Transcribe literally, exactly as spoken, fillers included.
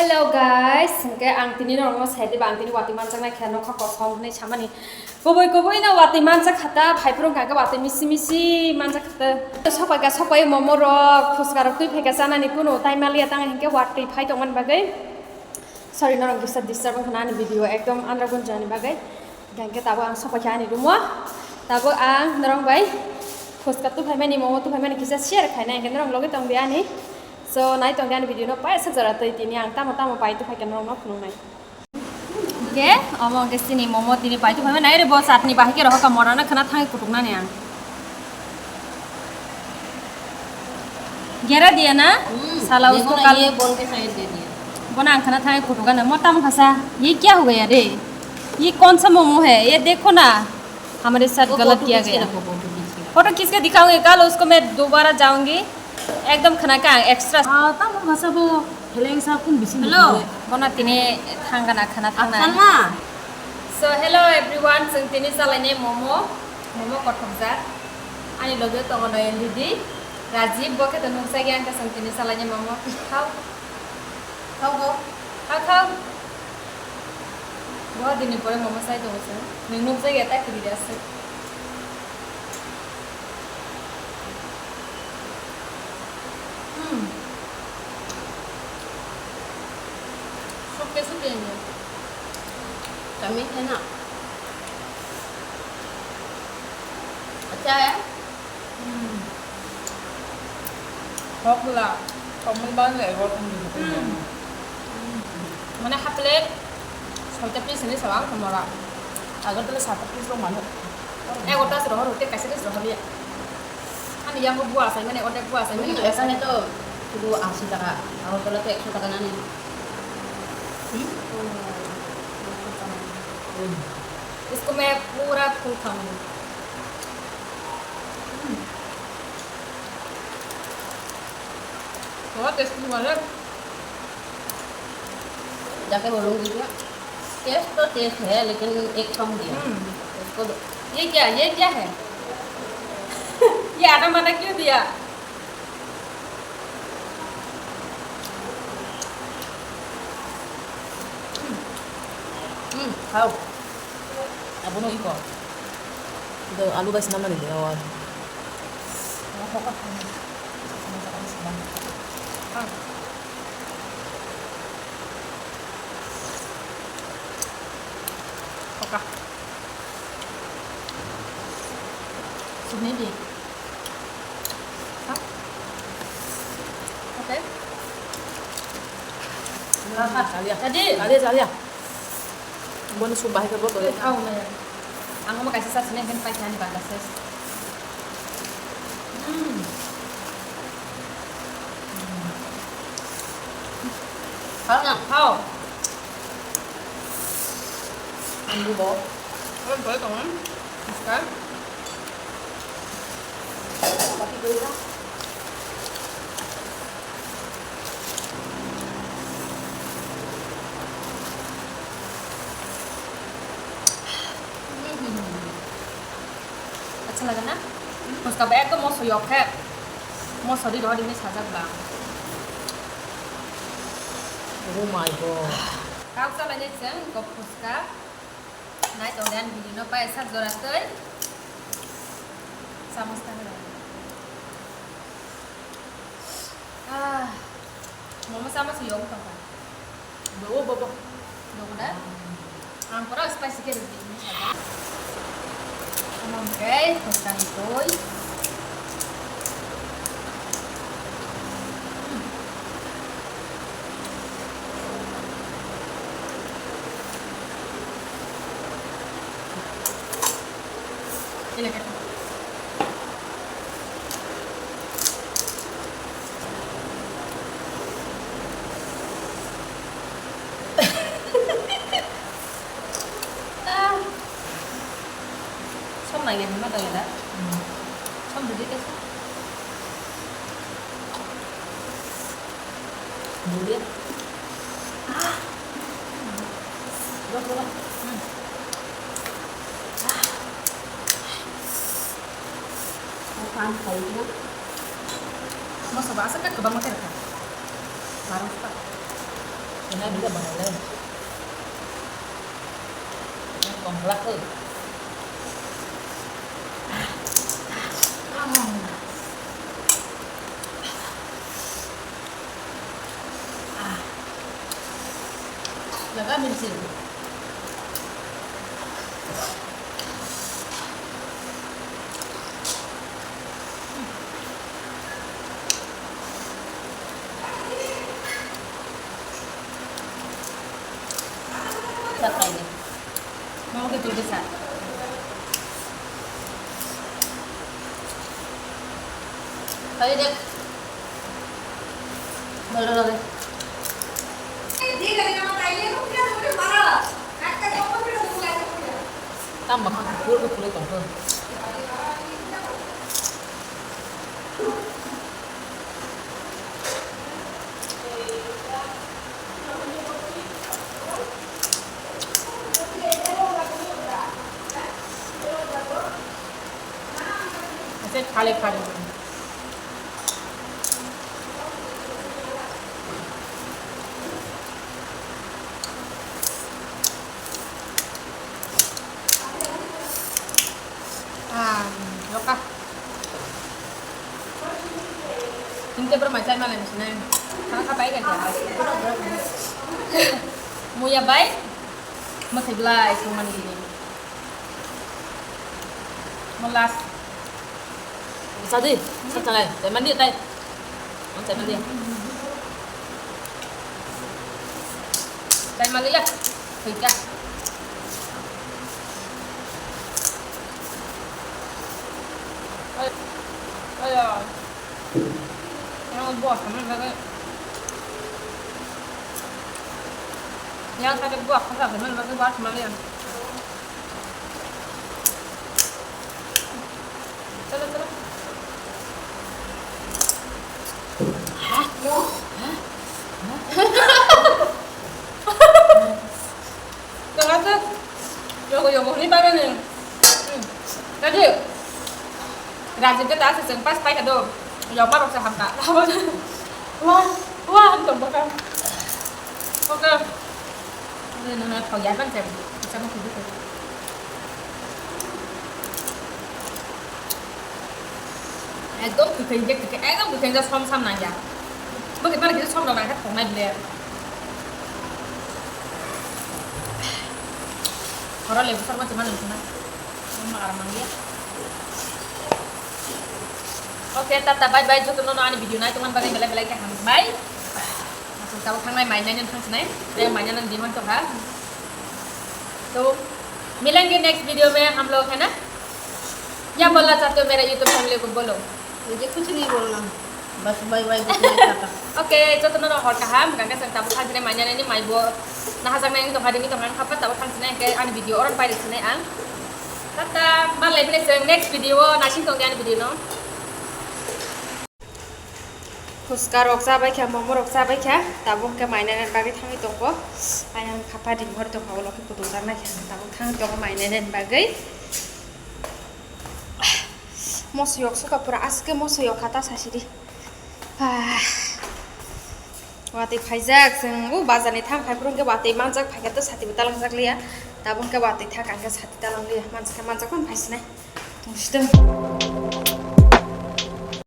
Hello guys, hwnkhe ang tini norokno sai diba, ang tini watwi manjaknai khe nokha kosom hwnwi samani. Kubui kubui no watwi manjak kha ta, phaiphuru hwnkha khe watwi misi misi manjak kha ta. Sokpai kha, sokpai momo rok, phuska rok twi phaikha chanani kunu tai maliya tang hinkhe watwi phai tongmani bagwi. Sorry, norok kisa disturb wngkha na ani video ekdom andra gunjani bagwi. Hingke tabuk ang sokpai kha ani room o. Tabuk ang norok bai phuska tuphaimani, momo tuphaimani kisa share khainai, hingke norok logi tong di ani. So, nai tong di ani video no paisa jora twi tini ang tamo tamo pai tuphai khe norok no phunuknai. Hingke omo hingke chini momo tini pai tuphaimani, nai re bo chatni bahai khe rohor ka mora no khna thangwi kutuknani ang. Gera diya na? Hmm, sala usko kal. ये बोल के शायद दे दिया। Bona ang khana thai kutuka na, mo tam khasa, "ये क्या हो गया रे? ये कौन सा मोमो है? ये देखो ना, हमारे साथ गलत किया गया।" फोटो खींच के दिखाऊंगी, कल उसको मैं दोबारा जाऊंगी, एकदम खाना का extra. Ah, tamo khasa bo, heleng sa kun bisi. Hello. Bona tini thangana khana thangna. Salma. So, hello everyone, chwng tini chalaini momo, momo kothokjak. Ani loge tongo Noyel didi, Rajib, bo khe to nukjagya, ang khe chwng tini chalaini momo. Thao. Thao bo. Thao, thao. Bo dini pore momo chai tongo chwng. Nwng nukjagya ta kiri aswk. Hmm. Suke suke ni. Kami kena. Acha ya? Hmm. Hokla, tomol ban le hok ni. Hmm. Mane half plate, soita piece ni sawang tomora. Agartala sata piece lo mano. Egota sero hor hote kaisa piece rohor ya. Ani yango bua asai mane, odek bua asai mane. Hmm, ekhane to shudu ashi taka, Agartala to eksho taka nani. Hmm? Hmm. Isko main pura full khaunga. Hmm. बहुत tasty हुआ है। जाके बोलूंगी क्या? Taste तो taste है, लेकिन एक कम दिया। हम्म। इसको दो। ये क्या, ये क्या है? ये आटा माटा क्यों दिया? Hmm, hao. Abono iko. Do alu bai swnamnani de, o. Oka. Sini di. Hah? Oke. Tadi. Tadi, tadi. Bono sum bahai khe bo tole. Ang omo kaisa sa sini kan paisa ni bangla ses. Hmm. Hao na, hao. Ang bo. Ang bo tong. Iska. Acha lage na? Moska ba ekdom moso yok khe. Moso di rohor ini sajak ba. Oh my God. Kau sa lage cheng gop moska. Nai tong dan bini no pai sak jora tei. Samosa ta. Ah, momo sama si yong tong ka. Bo, bo, bo. Dong da? Ang pura spicy ke roti ini saja. Amon kai, kostan koi. Som nai ya, ma dai da. Som budi ke. Budi. Ah. Dok, dok. Hmm. Ah. Mo pan khai na. Mo soba asa ka kebang ma kera ka. Barang sa. Nai bisa banai lai. Kong lak ke. Laga minsi. Sa kaini. Mau ke tulis sa. Kali dek. Dole dole. Tamo kha pur ko pule tong kho. Ase khale khale. Ah, loka. Tinte bermai chai mana misinai. Khana khapai kan dia. Muya bai. Masih belai, cuman gini. Melas. Sadi, satu lagi. Saya mandi, tay. Saya mandi. Saya mandi ya. Baik ya. Ayo. Ayo. Yang buah sama lagi. Yang tadi buah sama lagi, buah sama lagi. Chalo, chalo. Hah? Hah? Tengah tu. Yogo, yogo ni pada ni. Hmm. Tadi. Rajib ke tas seng pas pai kado. Yoma rok sa hamka. Wah, wah, tong baka. Oke. Ini nana thok ya kan saya. Bisa mau kudu. Ekdom kwthwi je kwthwi, ekdom kwthwi je som sam nangya. Bwkhe mani kisa som rok nangkhe thoknai bile. Horo lebu sarma chuma nangkhe na. Som aram nangya. Oke, tata, bye bye, jotono no ani video nai tongmani bagwi belai belai khe hambai. Aswk tabuk thangnai mai nai thang sinai. Tei mai nai demand tongkha. To, मिलेंगे next video में हम लोग, है ना? क्या बोलना चाहते हो मेरा YouTube family को, बोलो। मुझे कुछ नहीं बोलना, बस bye bye, good night, tata। Oke, jotono no hor kaham, gangga sang tabuk thang sinai mai nai ni mai bo. Naha jang nai tongkha, dini tongkha, khapa tabuk thang sinai, ke ani video oron pai sinai ang. Tata, malai bini seng next video o, nasing tong ani video no. Phuska rok chabai kha, momo rok chabai kha, tabuk hwnkhe mai nai nani bagwi thangwi tongo. Ayang khapa ring hor tongkha, ulo khe kutung jaknai kha, tabuk thangwi tongo mai nai nani bagwi. Moso yok soka pura, aske moso yok kha ta sasidi. Ah. Watwi phaijak, chwng o bazar ni thang phai phuru hwnkhe watwi manjak, phaikhe to sati bo talangjak liya, tabuk hwnkhe watwi thang kha hwnkhe sati talang liya, manjak khe manjak phano phai sinai. Tong sitwng.